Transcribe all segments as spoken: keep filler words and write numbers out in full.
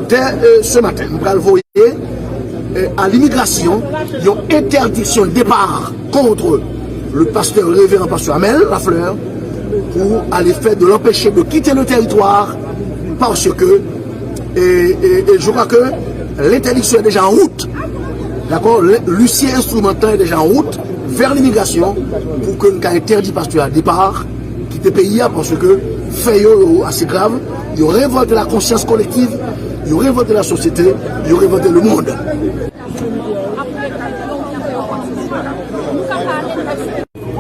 Dès euh, ce matin, nou pral voye euh, à l'immigration yon interdiction de départ contre le pasteur révérend pasteur Amel Lafleur pour à l'effet de l'empêcher de quitter le territoire parce que et, et, et je crois que l'interdiction est déjà en route. D'accord? L'huissier instrumentant est déjà en route vers l'immigration pour que nous interdit pasteur à départ kite peyi a, paske fè yo, yo ase grav, yo revòlte la konsyans kolektiv, yo revòlte la sosyete, yo revòlte le monde.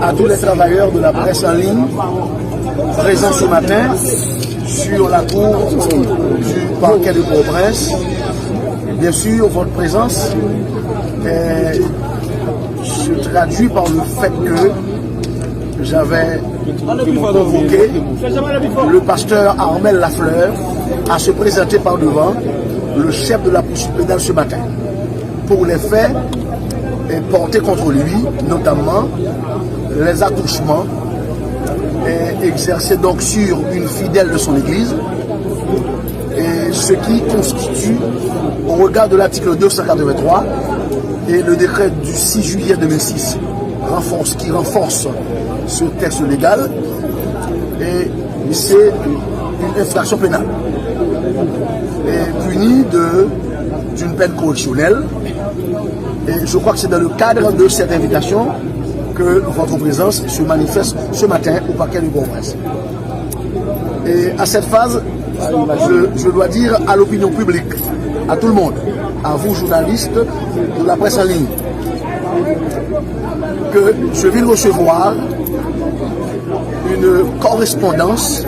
À tous les travailleurs de la presse en ligne présents ce matin sur la cour du parquet de Port-au-Prince, bien sûr, votre présence euh, se traduit par le fait que j'avais convoqué le pasteur Armel Lafleur à se présenter par devant le chef de la poursuite pénale ce matin pour les faits euh, portés contre lui, notamment les attouchements euh, exercés donc sur une fidèle de son église, et ce qui constitue, au regard de l'article deux cent quatre-vingt-trois et le décret du six juillet deux mille six, renforce, qui renforce ce texte légal, et c'est une infraction pénale et punie de, d'une peine correctionnelle. Et je crois que c'est dans le cadre de cette invitation que votre présence se manifeste ce matin au parquet de Port-au-Prince. Et à cette phase, je, je dois dire à l'opinion publique, à tout le monde, à vous journalistes de la presse en ligne, que je viens de recevoir une correspondance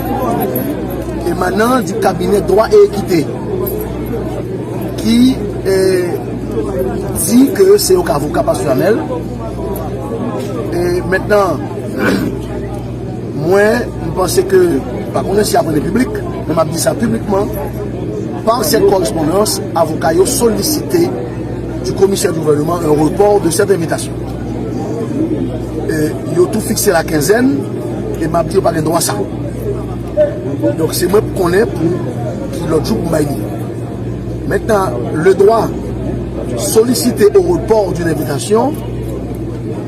émanant du cabinet droit et équité qui euh, dit que c'est au avocat personnel. Et maintenant, mwen, m panse ke, pa konnen si apre le piblik, men m ap di sa piblikman, par cette correspondance, avoka yo solisite du commissaire du gouvernement un report de cette invitation. E yo tou fikse la quinzaine, e m ap di yo pa gen dwa sa. Donk se mwen pou konnen pou ki lòt jou pou m bay li. Maintenant, le droit sollicité au report d'une invitation,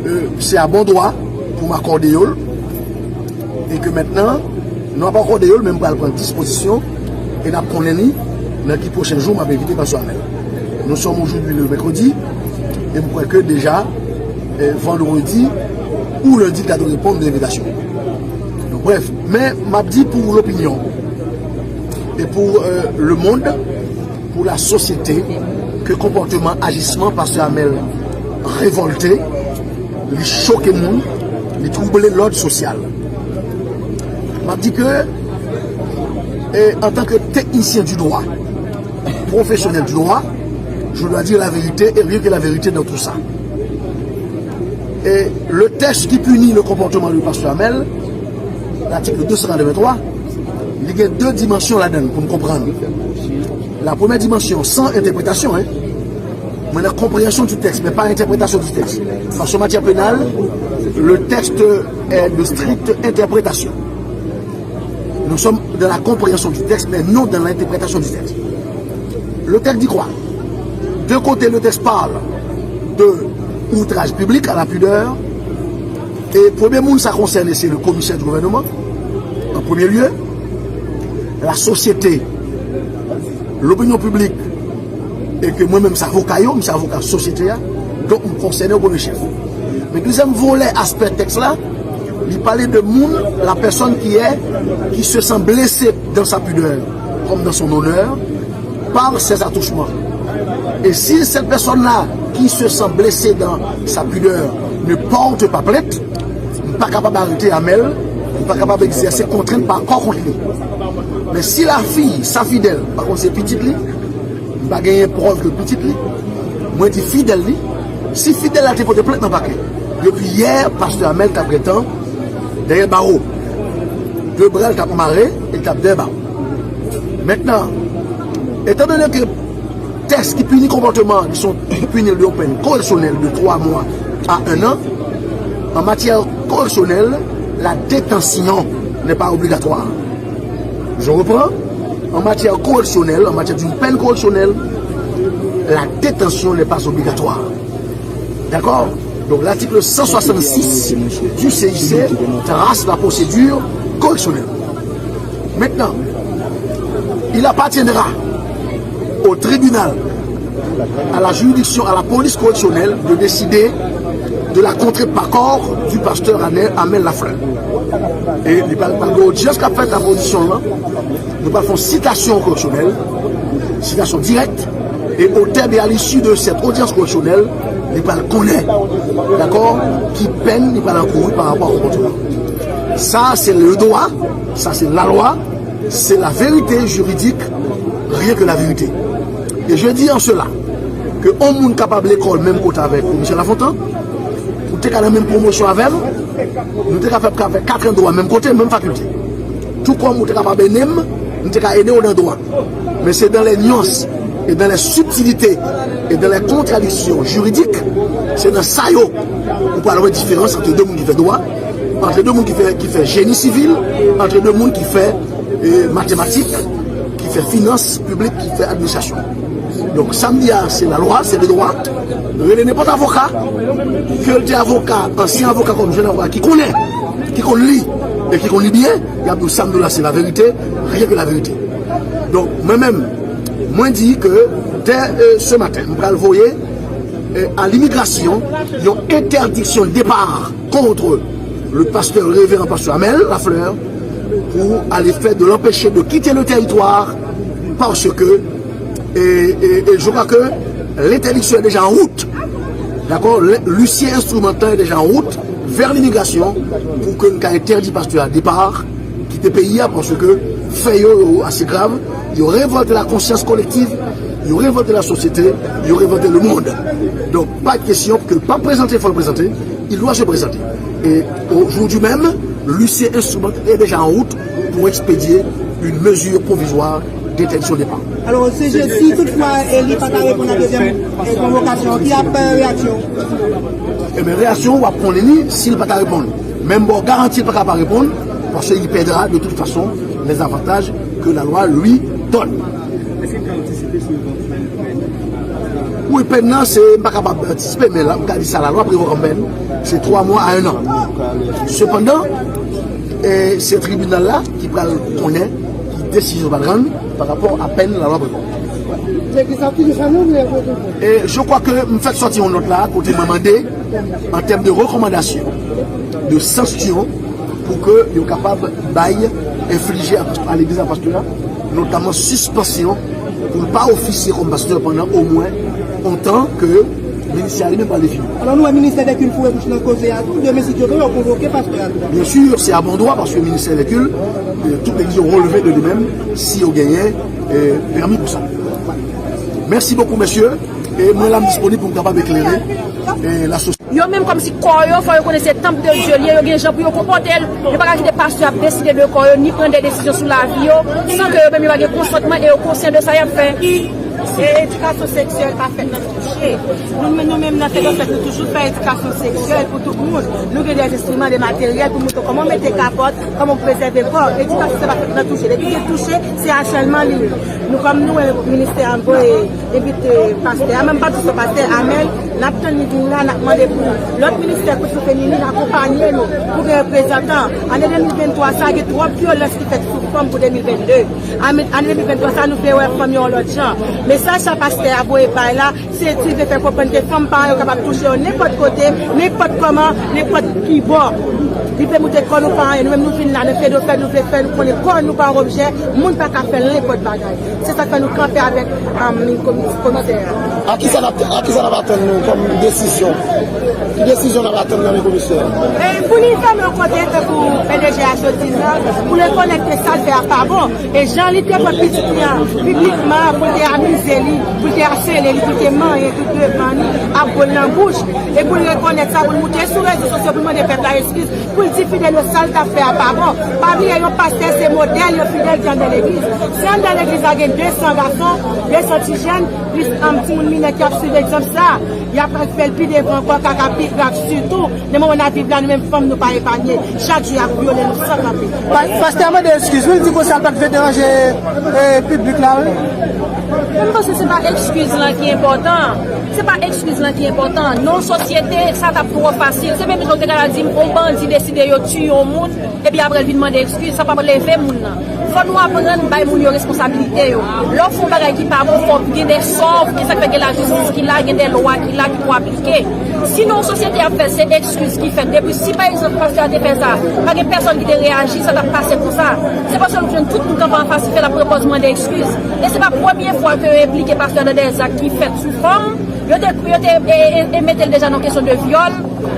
euh, c'est à bon droit pour m'accorder yo. E ke mentnan, nou ap akòde yo l, men m pral pran dispozisyon e n ap konnen li nan ki pwochen jou m ap envite pastè Amel. Nous sommes aujourd'hui le mercredi, et m kwè ke deja eh, vandredi ou lendi ta dwe reponn de envitasyon. Donk, bref, men m ap di pou lopinyon e pou euh, le monde, pou la sosyete, ke konpòteman, ajisman pastè Amel revòlte, li choke moun, li twouble lòd sosyal. M ap di ke, e, antanke teknisyen di dwa, pwofesyonèl di dwa, je dois dire la vérité et rien que la vérité dans tout ça. E le tèks ki pini le konpòteman de pastè Amel, latik de san katrevenntwa, li gen de dimansyon ladan l pou n konprann. La premyè dimansyon, san entèpretasyon, en, mwen nan konpreyansyon di tèks, men pa entèpretasyon di tèks. Paske an matyè penal, le texte est de stricte interprétation. Nous sommes dans la compréhension du texte, mais non dans l'interprétation du texte. Le texte dit quoi? D'un côté, le texte parle de outrage public à la pudeur. E premye moun sa konsène, se le komisè di gouvènman, an premye lye, la sosyete, lopinyon piblik, e ke mwen menm, se avoka yo, m se avoka sosyete a, donk m konsène o premye chèf. Men dezyèm volè aspè tèks la, li pale de moun, la personne qui est, qui se sent blessée dans sa pudeur, comme dans son honneur, par ces attouchements. Et si cette personne-là qui se sent blessée dans sa pudeur ne porte pas plainte, m pa kapab arete Amel, m pa kapab egzèse kontrent pa kò kont li. Men si lafi, sa fidèl, pa konn se pitit li, m pa genyen prèv ke pitit li, mwen di fidèl li, si fidèl la te pote plent nan pakè, depi yè, pastè Amel t ap gentan dèyè bawo. De bra l t ap mare e l t ap dèyè bawo. Mentnan, etandone ke tèks ki pini konpòteman, li se yon pini l de yon pèn koreksyonèl de twa mwa a en an, en matière correctionnelle, la détention n'est pas obligatoire. Je reprends. En matière correctionnelle, en matière d'une peine correctionnelle, la détention n'est pas obligatoire. D'accord? Donc l'article cent soixante-six du C I C trace la procédure correctionnelle. Maintenant, il appartiendra au tribunal, à la juridiction, à la police correctionnelle de décider de la contrée par corps du pasteur Amel Lafleur. E li pral gen odyans k ap fèt apre odyans lan. Nou pral fè yon sitasyon koreksyonèl, sitasyon dirèk, e au terme et à l'issue de cette audience correctionnelle, li pral konnen, dakò, ki pèn li pral ankouri pa rapò a konpòtman. Sa, se le droit, sa, se lalwa, se la vérité juridique, rien que la vérité. Et je dis en cela, ke yon moun kapab lekòl menm kote avèk Komisè Lafontan, ou te ka nan menm pwomosyon avè m, nou te ka fè, ka fè kat an dwa menm kote, menm fakilte. Tou kòm ou te kapab ede m, m te ka ede w nan dwa. Men se dans les nuances et dans les subtilités et dans les contradictions juridiques, se nan sa yo ou pral wè diferans ant de moun ki fè dwa, ant de moun ki fè, ki fè jeni sivil, ant de moun ki fè, eh, matematik, ki fè finans piblik, ki fè administrasyon. Donk, sa m di a, se lalwa, se le droit. Rele nenpòt avoka, ke l te avoka, ansyen avoka kòm jèn avoka ki konnen, ki konn li, e ki konn li byen, y ap di w sa m di w la, se la verite, rien que la verite. Donk, mwen menm, mwen di ke dès, euh, ce matin, m pral voye, euh, à l'immigration, yon entèdiksyon de départ contre le pasteur révérend pasteur Amel Lafleur pour à l'effet de l'empêcher de quitter le territoire parce que, et, et, et je crois que l'interdiction est déjà en route. D'accord? Le- L'huissier instrumentant est déjà en route vers l'immigration pour que nous interdit pasteur à départ, kite peyi a, paske fè yo, yo ase grav, yo revòlte la konsyans kolektiv, yo revòlte la sosyete, yo revòlte le monde. Donk, pa kesyon ke l pa prezante, fò l prezante, il doit se présenter. Et aujourd'hui même, l'huissier instrumentant est déjà en route pour expédier une mesure provisoire d'interdiction de départ. Alò, C G, si toutfwa, eh, li pa ka reponn a dezyèm, eh, konvokasyon, ki ap, eh, reyaksyon? Ebyen, reyaksyon w ap konnen li si l pa ka reponn. Men m ba w garanti l pa ka pa reponn, paske li pèdra de tout fason les avantages que la loi lui donne. Wi, pèn nan, se, m pa kapab antisipe, men la, m ka di sa, lalwa prevwa kòm pèn, se twa mwa a en an. Sepandan, e, se tribinal la ki pral konnen ki desizyon l pral rann pa rapò a pèn lalwa prevwa. E je crois que m fèk sòti yon nòt la kote mwen mande, an tèm de rekòmandasyon, de sanksyon, pou ke yo kapab bay, enflije a, a legliz a pastè a, notaman sispansyon pou l pa ofisye kòm pastè pandan omwen yon tan ke ministè a li menm pral defini. Alò, nou wè ministè de kilt foure bouch nan koze a tou, demen si Dye vle yo konvoke pastè a tou. Byen si, se a bon dwa, paske ministè de kilt, eh, tout legliz yo releve de li menm si yo genyen, eh, pèmi pou sa. Mèsi bokou, mesye, e mwen la m disponib pou m kapab eklere, eh, la sosyete. Yo menm kòmsi kò yo, fò yo konnen se tanp de Dye l ye, yo gen jan pou yo konpòte l. Yo pa ka kite pastè ap deside de kò yo, ni pran de desizyon sou lavi yo, san ke yo menm yo pa gen konsantman e yo konsyan de sa y ap fè. E edikasyon seksyèl pa fèt nan touche. Nou menm, nou menm nan Fedofèt, nou toujou fè edikasyon seksyèl pou tout moun. Nou gen de enstriman, de materyèl pou montre w kòman w mete kapòt, kòman w prezève kò w. Edikasyon sa pa fèt nan touche. Depi gen touche, se achèlman li ye. Nou kòm nou, eh, ministè an voye envite pastè a, men m p ap di se pastè Amel, n ap tann li vin la, n ap mande pou lòt ministè kote feminin akonpanye nou pou gen reprezantan. Ane de mil venntwa sa, gen twòp vyolans ki fèt sou fanm pou de mil vennde. Ane, ane de mil venntwa sa, nou vle wè fanm yo yon lòt jan. Mesaj sa pastè a voye bay la, se di, vle fè konprann ke fanm pa yo kapab touche yo nenpòt kote, nenpòt kòman, nenpòt ki bò. Li vle montre kò nou pa anyen, nou menm nou vin la, nan Fedofèt, nou vle fè nou konnen kò nou pa yon objè, moun pa ka fè l nenpòt bagay. Se sa k fè nou kanpe avèk, um, komi-, komisè a. A kisa n ap, a kisa n ap atann nou kòm desizyon? Ki desizyon n ap atann nan men komisè a? E pou li fèmen yon kote tankou P D G a sot di la, pou rekonèt ke sa l fè a pa bon. E jan li te pran pitit li an piblikman pou l te amize li, pou l te asele li, pou l te manyen tout devan li, ap bo l nan bouch, e pou l rekonèt sa, pou l moute sou rezo sosyo, pou l mande pèp la eskiz, pou l di fidèl yo sa l t ap fè a pa bon. Pa bliye, yon pastè se modèl, yon fidèl ki anndan legliz. Si anndan legliz la gen de san gason, de san ti jèn, plis, um, timoun Minè k ap swiv egzanp sa, y ap fè l pi devan ankò, kaka pi grav, sitou nan moman n ap viv la, nou menm fanm nou pa epanye. Chak jou y ap vyole nou san kanpe. Pa- Pastè a mande eskiz, wi, l di konsa l pa t vle deranje eh, piblik la, wi. Mwen panse se pa ekskiz lan ki enpòtan. Se pa ekskiz lan ki enpòtan. Nan yon sosyete, sa t ap twò fasil. Se menm jan w te ka al di m, yon bandi deside yo tiye yon moun, epi apre l vin mande ekskiz, sa p ap leve moun nan. Fò nou aprann bay moun yo responsabilite yo. Lè w fè yon bagay ki pa bon, fò w gen de sòv, ki sa k fè gen lajistis ki la, gen de lwa ki la ki pou aplike. Si nan yon sosyete ap fèt, se ekskiz ki fèt. Depi si pa egzanp pastè a te fè sa, pa gen pèsòn ki te reyaji, sa t ap pase konsa. Se paske nou jwenn tout moun kanpe anfas ki fè l ap pran pòz mande ekskiz. E se pa premye fwa ke yo enplike pastè nan de zak ki fèt sou fanm. Yo te, yo te e, e, e mete l deja nan kesyon de vyòl.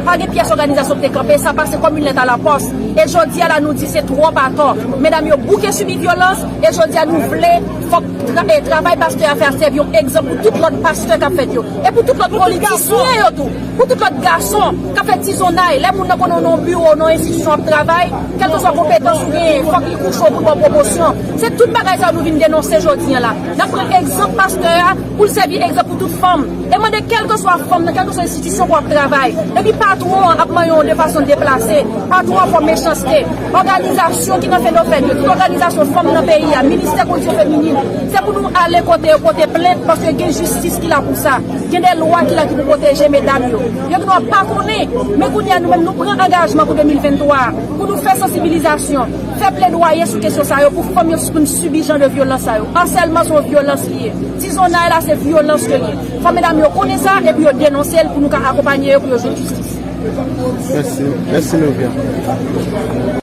Pa gen pyès òganizasyon ki te kanpe, sa pase kòm yon lèt alapòs. E jodi a la, nou di se twòp atò. Medam yo bouke sibi vyolans, e jodi a nou vle, fòk tra- e travay pastè a fè a sèvi yon egzanp pou tout lòt pastè k ap fèt yo. E pou tout lòt politisyen yo tou. Pou tout lòt gason k ap fè tizonnay, lè moun nan konnen w nan yon biwo, nan yon enstitisyon ap travay, kèlkeswa konpetans ou genyen, fòk li kouche w pou l ba w pwomosyon. Se tout bagay sa yo nou vin denonse jodi a la. N ap pran egzanp pastè a pou l sèvi egzanp pou tout fanm. E mande kèlkeswa fanm nan, kèlkeswa enstitisyon pou w ap travay. Depi patwon an ap manyen w de fason deplase, patwon an fè w mechanste, òganizasyon ki nan fendofèn yo, tout òganizasyon fanm nan peyi a, ministè kondisyon feminin, se pou nou ale kote yo pote plent paske gen jistis ki la pou sa. Gen de lwa ki la ki pou pwoteje medam yo. Yo gen dwa pa konnen, men kounye a nou menm nou pran angajman pou de mil venntwa a, pou nou fè sansibilizasyon, fè pledwaye sou kesyon sa yo pou fanm yo sispann sibi jan de vyolans sa yo. Asèlman se yon vyolans li ye. Tizonnay la se vyolans ke li ye. Fò medam yo konnen sa epi yo denonse l pou nou ka akonpanye yo pou yo jwenn jistis. Mèsi. Mèsi, Novia.